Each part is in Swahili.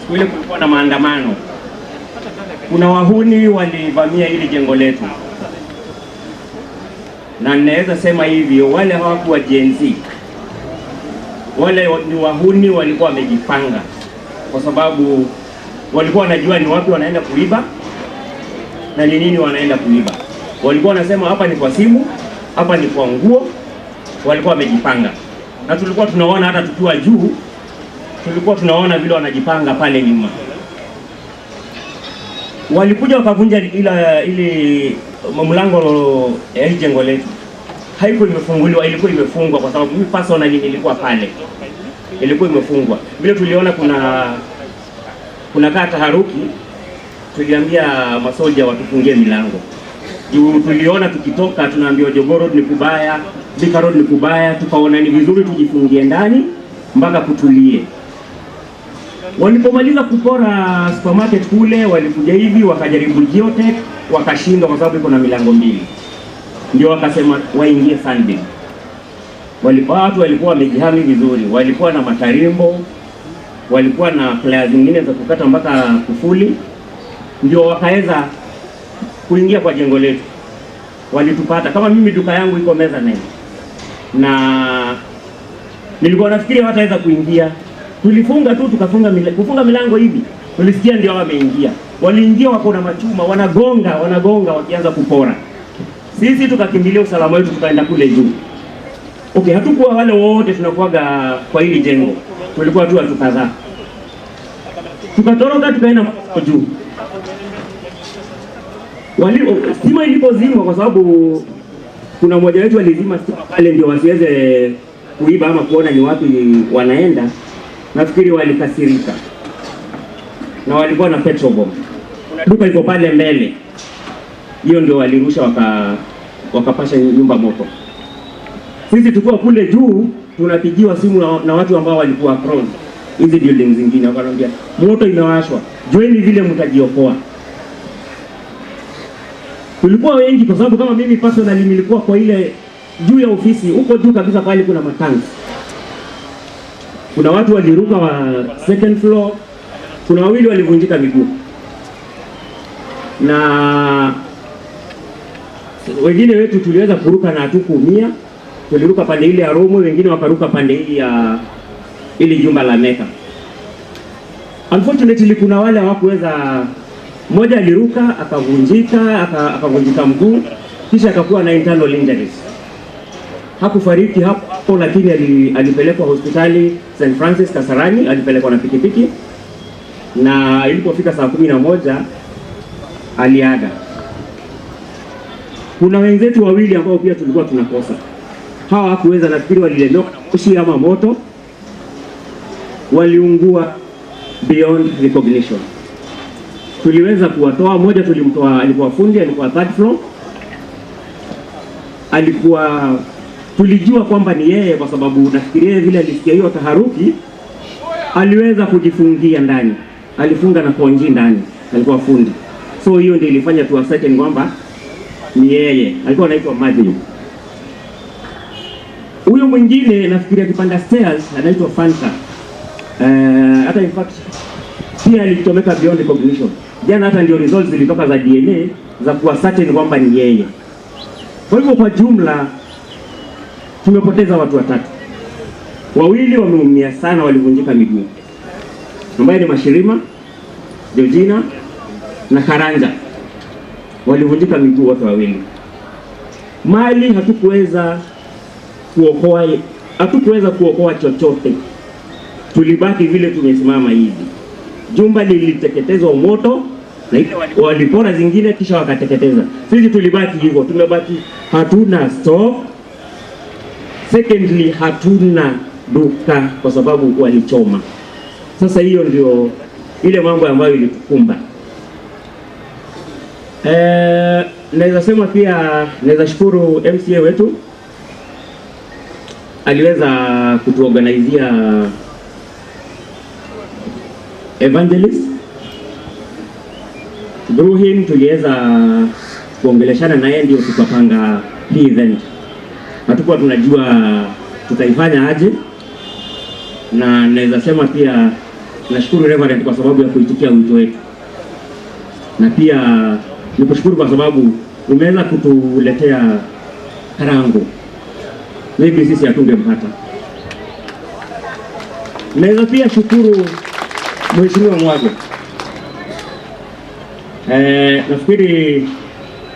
Siku ile kulikuwa na maandamano, kuna wahuni walivamia hili jengo letu, na ninaweza sema hivyo, wale hawakuwa Gen Z, wale ni wahuni, walikuwa wamejipanga, kwa sababu walikuwa wanajua ni wapi wanaenda kuiba na ni nini wanaenda kuiba. Walikuwa wanasema hapa ni kwa simu, hapa ni kwa nguo. Walikuwa wamejipanga, na tulikuwa tunaona hata tukiwa juu, tulikuwa tunaona vile wanajipanga pale nyuma. Walikuja wakavunja ila ili mlango ya hii jengo letu, haikuwa imefunguliwa, ilikuwa imefungwa, kwa sababu mimi personally nilikuwa pale, ilikuwa imefungwa. Vile tuliona kuna kaa taharuki, tuliambia masoja watufungie milango juu tuliona tukitoka tunaambiwa Jogoo Road ni kubaya, Thika Road ni kubaya, tukaona ni vizuri tujifungie ndani mpaka kutulie. Walipomaliza kupora supermarket kule, walikuja hivi wakajaribu Geotech, wakashindwa kwa sababu iko na milango mbili, ndio wakasema waingie Sunbeam. Walikuwa watu walikuwa wamejihami vizuri, walikuwa na matarimbo, walikuwa na pliers zingine za kukata mpaka kufuli, ndio wakaweza kuingia kwa jengo letu. Walitupata. Kama mimi duka yangu iko mezzanine, na nilikuwa nafikiri hawataweza kuingia. Tulifunga tu tukafunga kufunga milango hivi, tulisikia ndio wameingia. Waliingia wako na machuma, wanagonga wanagonga, wakianza kupora. Sisi tukakimbilia usalama wetu, tukaenda kule juu. Okay, hatukuwa wale wote tunakuwaga kwa hili jengo, tulikuwa tu watu kadhaa. Tukatoroka tukaenda mpaka juu. Stima ilipozimwa, kwa sababu kuna mmoja wetu alizima stima pale ndio wasiweze kuiba ama kuona ni wapi wanaenda. Nafikiri walikasirika na walikuwa na petrol bomb. Kuna duka iko pale mbele, hiyo ndio walirusha wakapasha nyumba moto. Sisi tukiwa kule juu tunapigiwa simu na watu ambao walikuwa across hizi building zingine, wakaniambia moto imewashwa, jueni vile mtajiokoa. Tulikuwa wengi kwa sababu kama mimi personally nilikuwa kwa ile juu ya ofisi huko juu kabisa, pale kuna matanks, kuna watu waliruka wa second floor, kuna wawili walivunjika miguu na wengine wetu tuliweza kuruka na hatukuumia. Tuliruka pande ile ya Romo, wengine wakaruka pande hii ya ili jumba la Meka. Unfortunately kuna wale hawakuweza, mmoja aliruka akavunjika akavunjika mguu kisha akakuwa na internal injuries. Hakufariki hapo hapo, lakini alipelekwa hospitali St Francis Kasarani, alipelekwa na pikipiki na ilipofika saa 11 aliaga. Kuna wenzetu wawili ambao pia tulikuwa tunakosa, hawa hawakuweza, nafikiri walilemewa na moshi ama moto, waliungua beyond recognition. Tuliweza kuwatoa, mmoja tulimtoa, alikuwa fundi, alikuwa third floor, alikuwa tulijua kwamba ni yeye kwa sababu nafikiria vile alisikia hiyo taharuki, aliweza kujifungia ndani, alifunga na konji ndani, alikuwa fundi. So hiyo ndio ilifanya tu ascertain kwamba ni yeye, alikuwa anaitwa Matthew. Huyo mwingine nafikiria akipanda stairs anaitwa Fanta. Hata in fact pia alichomeka beyond recognition. Jana hata ndio results zilitoka za DNA za kuwa certain kwamba ni yeye. Kwa hivyo kwa jumla tumepoteza watu watatu, wawili wameumia sana, walivunjika miguu, ambaye ni Mashirima, Georgina na Karanja, walivunjika miguu wote wawili. Mali hatukuweza kuokoa, hatukuweza kuokoa chochote, tulibaki vile tumesimama hivi. Jumba liliteketezwa moto na ile walipora zingine kisha wakateketeza. Sisi tulibaki hivyo, tumebaki hatuna store. Secondly, hatuna duka kwa sababu walichoma. Sasa hiyo ndio ile mambo ambayo ilitukumba. Naweza sema pia naweza shukuru MCA wetu aliweza kutuorganizia evangelist. Through him tuliweza kuongeleshana naye ndio tukapanga hii event. Hatukuwa tunajua tutaifanya aje, na naweza sema pia Nashukuru Reverend kwa sababu ya kuitikia wito wetu, na pia nikushukuru kwa sababu umeweza kutuletea Karango, maybe sisi hatungempata. Naweza pia shukuru Mheshimiwa Mwago. Nafikiri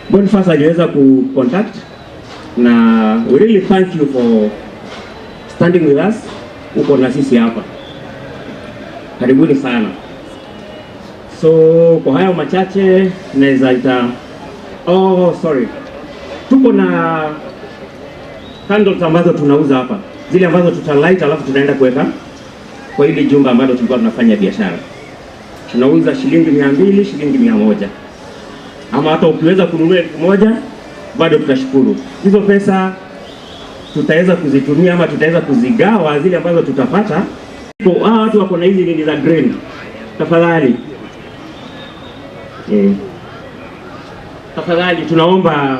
Boniface aliweza ku contact na we really thank you for standing with us. Uko na sisi hapa, karibuni sana. So kwa hayo machache naweza ita, oh sorry, tuko na candles ambazo tunauza hapa, zile ambazo tutalight alafu tunaenda kuweka kwa hili jumba ambalo tulikuwa tunafanya biashara. Tunauza shilingi 200, shilingi 100, ama hata ukiweza kununua 1000 bado tutashukuru. Hizo pesa tutaweza kuzitumia ama tutaweza kuzigawa zile ambazo tutapata. Kwa hawa watu wako na hizi nini za green, tafadhali tafadhali tunaomba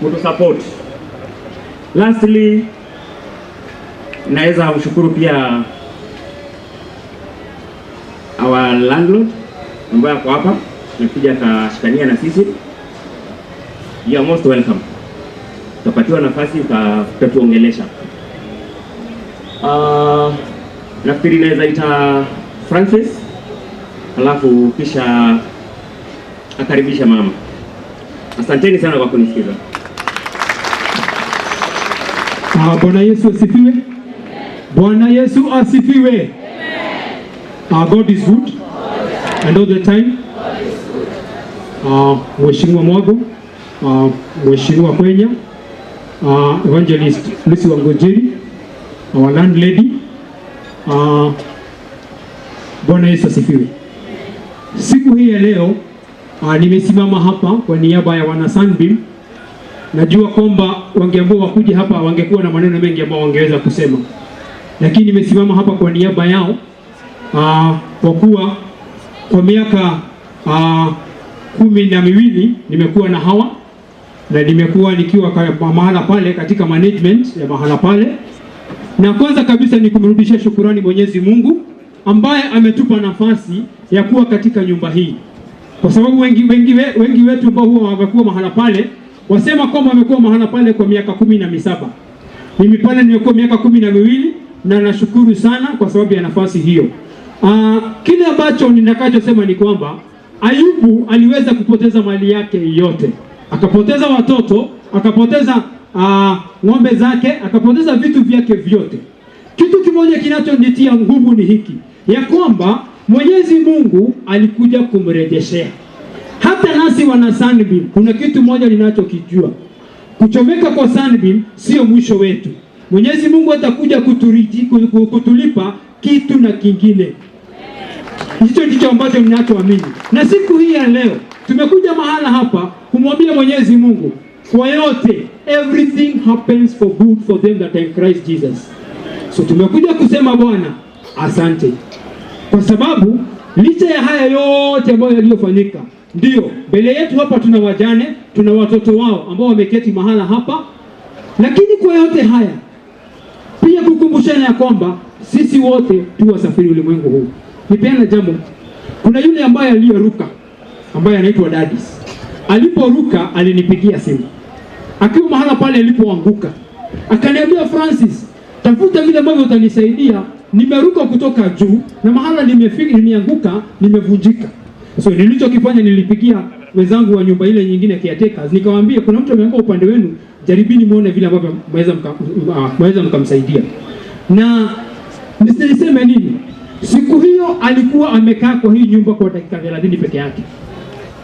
mtu support. Lastly, naweza mshukuru pia our landlord ambaye ako hapa nakuja akashikania na sisi. You are most welcome. Utapatiwa nafasi utatuongelesha. Nafikiri naweza ita Francis alafu kisha akaribisha mama. Asanteni sana kwa kunisikiza. Bwana Yesu asifiwe. Bwana Yesu asifiwe. God is good and all the time. Mheshimiwa Mwago, Mheshimiwa Kwenya, Evangelist Lucy Wangojeri, our landlady. Bwana Yesu asifiwe. Siku hii ya leo nimesimama hapa kwa niaba ya wana Sunbeam. Najua kwamba wangeambiwa wakuje hapa wangekuwa na maneno mengi ambayo wangeweza kusema, lakini nimesimama hapa kwa niaba yao kwa kuwa kwa miaka 12 nimekuwa na hawa na nimekuwa nikiwa mahala pale katika management ya mahala pale, na kwanza kabisa ni kumrudishia shukurani Mwenyezi Mungu ambaye ametupa nafasi ya kuwa katika nyumba hii, kwa sababu wengi, wengi, wengi wetu ambao huwa wamekuwa mahala pale wasema kwamba wamekuwa mahala pale kwa miaka 17. Mimi pale nimekuwa miaka 12 na nashukuru sana kwa sababu ya nafasi hiyo. Kile ambacho ninakachosema ni kwamba Ayubu aliweza kupoteza mali yake yote, akapoteza watoto, akapoteza ng'ombe zake, akapoteza vitu vyake vyote. Kitu kimoja kinachonitia nguvu ni hiki, ya kwamba Mwenyezi Mungu alikuja kumrejeshea. Hata nasi wana Sunbeam, kuna kitu moja ninachokijua, kuchomeka kwa Sunbeam sio mwisho wetu. Mwenyezi Mungu atakuja kutulipa kitu na kingine. Hicho ndicho ambacho ninachoamini. Na siku hii ya leo tumekuja mahala hapa kumwambia Mwenyezi Mungu kwa yote, everything happens for good for them that are in Christ Jesus. So tumekuja kusema Bwana asante, kwa sababu licha ya haya yote ambayo yaliyofanyika, ndio mbele yetu hapa tuna wajane, tuna watoto wao ambao wameketi mahala hapa, lakini kwa yote haya pia kukumbushana ya kwamba sisi wote tu wasafiri ulimwengu huu. Nipeana jambo, kuna yule ambaye aliyoruka ambaye anaitwa Dadis. Aliporuka alinipigia simu akiwa mahala pale alipoanguka, akaniambia Francis, tafuta vile ambavyo utanisaidia, nimeruka kutoka juu na mahala nimefika, nimeanguka, nimevunjika. So nilichokifanya nilipigia wenzangu wa nyumba ile nyingine caretakers, nikawaambia kuna mtu ameanguka upande wenu, jaribini muone vile ambavyo mweza mkamsaidia. Na niseme nini, siku hiyo alikuwa amekaa kwa hii nyumba kwa dakika 30 peke yake,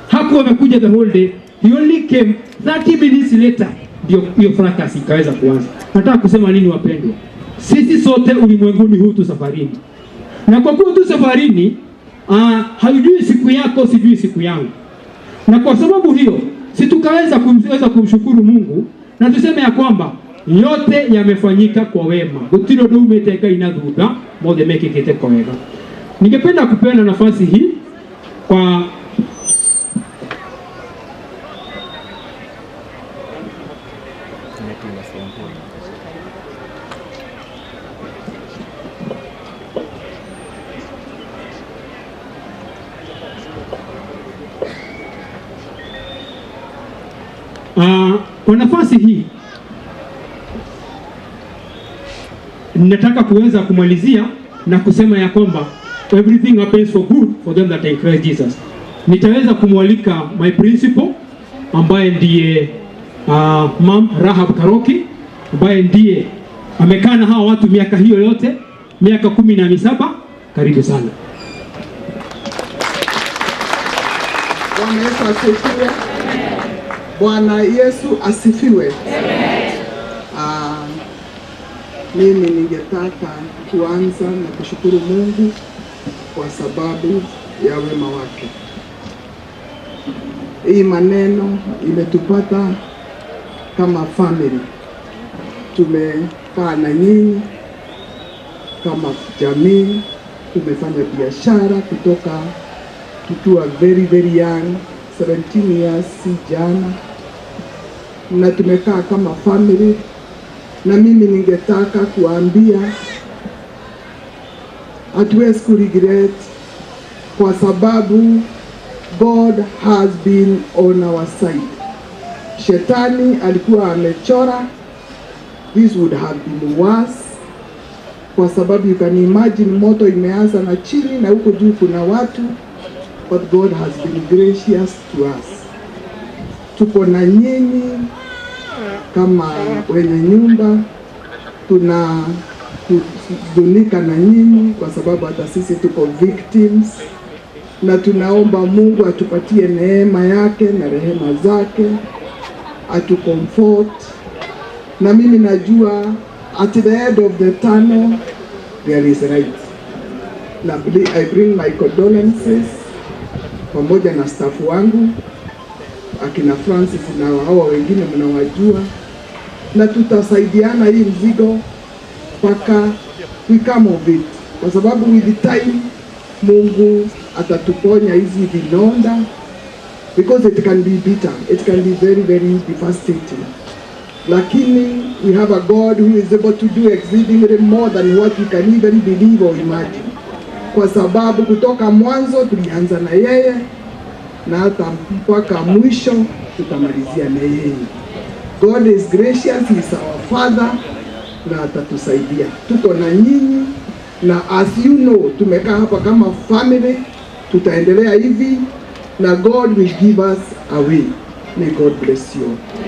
hakuwa amekuja the whole day, he only came 30 minutes later, ndio hiyo fracas ikaweza kuanza. Nataka kusema nini wapendwa? Sisi sote ulimwenguni huu tu safarini, na kwa kuwa tu safarini, haujui siku yako, sijui siku yangu, na kwa sababu hiyo si tukaweza kumshukuru Mungu na tuseme ya kwamba yote yamefanyika kwa wema, gutiri undu umite Ngai na thutha, mothe mekikite kwa wega. Ningependa kupeana nafasi hii kwa Kwa nafasi hii nataka kuweza kumalizia na kusema ya kwamba everything happens for good for them that are in Christ Jesus. Nitaweza kumwalika my principal ambaye ndiye Mam Rahab Karoki ambaye ndiye amekaa na hawa watu miaka hiyo yote, miaka 17. Karibu sana. Bwana Yesu asifiwe. Bwana Yesu asifiwe. Mimi ningetaka kuanza na kushukuru Mungu kwa sababu ya wema wake. Hii maneno imetupata kama family, tumekaa na nyinyi kama jamii, tumefanya biashara kutoka tukiwa very very young, 17 years, si jana, na tumekaa kama family. Na mimi ningetaka kuambia hatuwezi kuregret kwa sababu God has been on our side. Shetani alikuwa amechora, this would have been worse, kwa sababu you can imagine moto imeanza na chini na huko juu kuna watu, but God has been gracious to us. Tuko na nyinyi kama wenye nyumba, tuna huzunika na nyinyi kwa sababu hata sisi tuko victims, na tunaomba Mungu atupatie neema yake na rehema zake, atucomfort. Na mimi najua at the end of the tunnel there is light. Na I bring my condolences pamoja na staff wangu akina Francis na hawa wengine mnawajua, na tutasaidiana hii mzigo mpaka we come of it, kwa sababu with the time Mungu atatuponya hizi vidonda, because it can be bitter, it can be very very devastating, lakini we have a God who is able to do exceedingly more than what we can even believe or imagine, kwa sababu kutoka mwanzo tulianza na yeye na hata mpaka mwisho tutamalizia na yeye. God is gracious, he is our father na atatusaidia. Tuko na nyinyi na as you know, tumekaa hapa kama family, tutaendelea hivi na God will give us a way. May God bless you all.